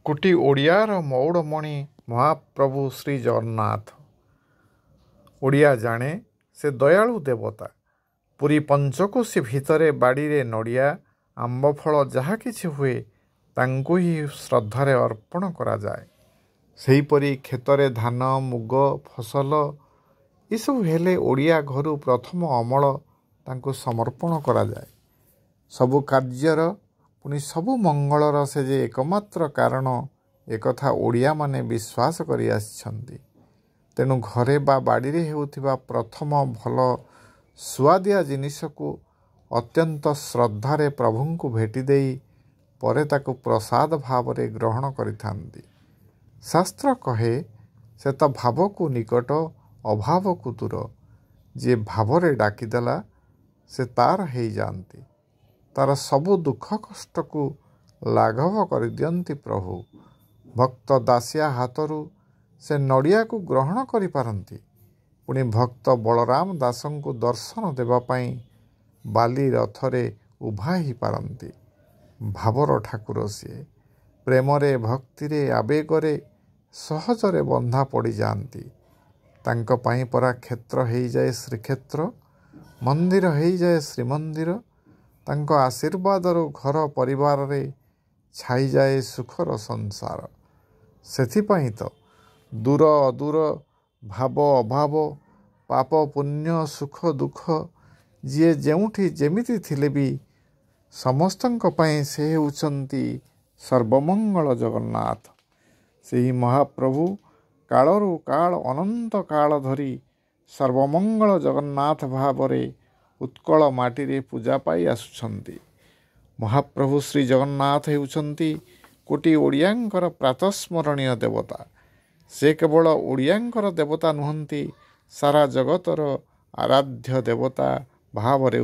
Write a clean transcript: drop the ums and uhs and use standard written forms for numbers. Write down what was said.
କୋଟି ଓଡ଼ିଆର ମଉଡ଼ମଣି ମହାପ୍ରଭୁ ଶ୍ରୀ ଜଗନ୍ନାଥ। ଓଡ଼ିଆ ଜାଣେ ସେ ଦୟାଳୁ ଦେବତା। ପୁରୀ ପଞ୍ଚକୋଶୀ ଭିତରେ ବାଡ଼ିରେ ନଡ଼ିଆ, ଆମ୍ବ ଫଳ ଯାହା କିଛି ହୁଏ ତାଙ୍କୁ ହିଁ ଶ୍ରଦ୍ଧାରେ ଅର୍ପଣ କରାଯାଏ। ସେହିପରି କ୍ଷେତରେ ଧାନ, ମୁଗ ଫସଲ ଏସବୁ ହେଲେ ଓଡ଼ିଆ ଘରୁ ପ୍ରଥମ ଅମଳ ତାଙ୍କୁ ସମର୍ପଣ କରାଯାଏ। ସବୁ କାର୍ଯ୍ୟର ପୁଣି ସବୁ ମଙ୍ଗଳର ସେ ଯେ ଏକମାତ୍ର କାରଣ, ଏକଥା ଓଡ଼ିଆମାନେ ବିଶ୍ୱାସ କରି ଆସିଛନ୍ତି। ତେଣୁ ଘରେ ବା ବାଡ଼ିରେ ହେଉଥିବା ପ୍ରଥମ ଭଲ ସୁଆଦିଆ ଜିନିଷକୁ ଅତ୍ୟନ୍ତ ଶ୍ରଦ୍ଧାରେ ପ୍ରଭୁଙ୍କୁ ଭେଟି ଦେଇ ପରେ ତାକୁ ପ୍ରସାଦ ଭାବରେ ଗ୍ରହଣ କରିଥାନ୍ତି। ଶାସ୍ତ୍ର କହେ, ସେ ତ ଭାବକୁ ନିକଟ, ଅଭାବକୁ ଦୂର। ଯିଏ ଭାବରେ ଡାକିଦେଲା ସେ ତାର ହେଇଯାଆନ୍ତି। ତାର ସବୁ ଦୁଃଖ କଷ୍ଟକୁ ଲାଘବ କରିଦିଅନ୍ତି ପ୍ରଭୁ। ଭକ୍ତ ଦାସିଆ ହାତରୁ ସେ ନଡ଼ିଆକୁ ଗ୍ରହଣ କରିପାରନ୍ତି, ପୁଣି ଭକ୍ତ ବଳରାମ ଦାସଙ୍କୁ ଦର୍ଶନ ଦେବା ପାଇଁ ବାଲି ରଥରେ ଉଭା ହେଇପାରନ୍ତି। ଭାବର ଠାକୁର ସିଏ। ପ୍ରେମରେ, ଭକ୍ତିରେ, ଆବେଗରେ ସହଜରେ ବନ୍ଧା ପଡ଼ିଯାଆନ୍ତି। ତାଙ୍କ ପାଇଁ ପରା କ୍ଷେତ୍ର ହେଇଯାଏ ଶ୍ରୀକ୍ଷେତ୍ର, ମନ୍ଦିର ହେଇଯାଏ ଶ୍ରୀମନ୍ଦିର। ତାଙ୍କ ଆଶୀର୍ବାଦରୁ ଘର ପରିବାରରେ ଛାଇଯାଏ ସୁଖର ସଂସାର। ସେଥିପାଇଁ ତ ଦୂର ଅଦୂର, ଭାବ ଅଭାବ, ପାପ ପୁଣ୍ୟ, ସୁଖ ଦୁଃଖ, ଯିଏ ଯେଉଁଠି ଯେମିତି ଥିଲେ ବି ସମସ୍ତଙ୍କ ପାଇଁ ସେ ହେଉଛନ୍ତି ସର୍ବମଙ୍ଗଳ ଜଗନ୍ନାଥ। ସେହି ମହାପ୍ରଭୁ କାଳରୁ କାଳ ଅନନ୍ତ କାଳ ଧରି ସର୍ବମଙ୍ଗଳ ଜଗନ୍ନାଥ ଭାବରେ ଉତ୍କଳ ମାଟିରେ ପୂଜା ପାଇ ଆସୁଛନ୍ତି। ମହାପ୍ରଭୁ ଶ୍ରୀ ଜଗନ୍ନାଥ ହେଉଛନ୍ତି କୋଟି ଓଡ଼ିଆଙ୍କର ପ୍ରାତଃସ୍ମରଣୀୟ ଦେବତା। ସେ କେବଳ ଓଡ଼ିଆଙ୍କର ଦେବତା ନୁହନ୍ତି, ସାରା ଜଗତର ଆରାଧ୍ୟ ଦେବତା ଭାବରେ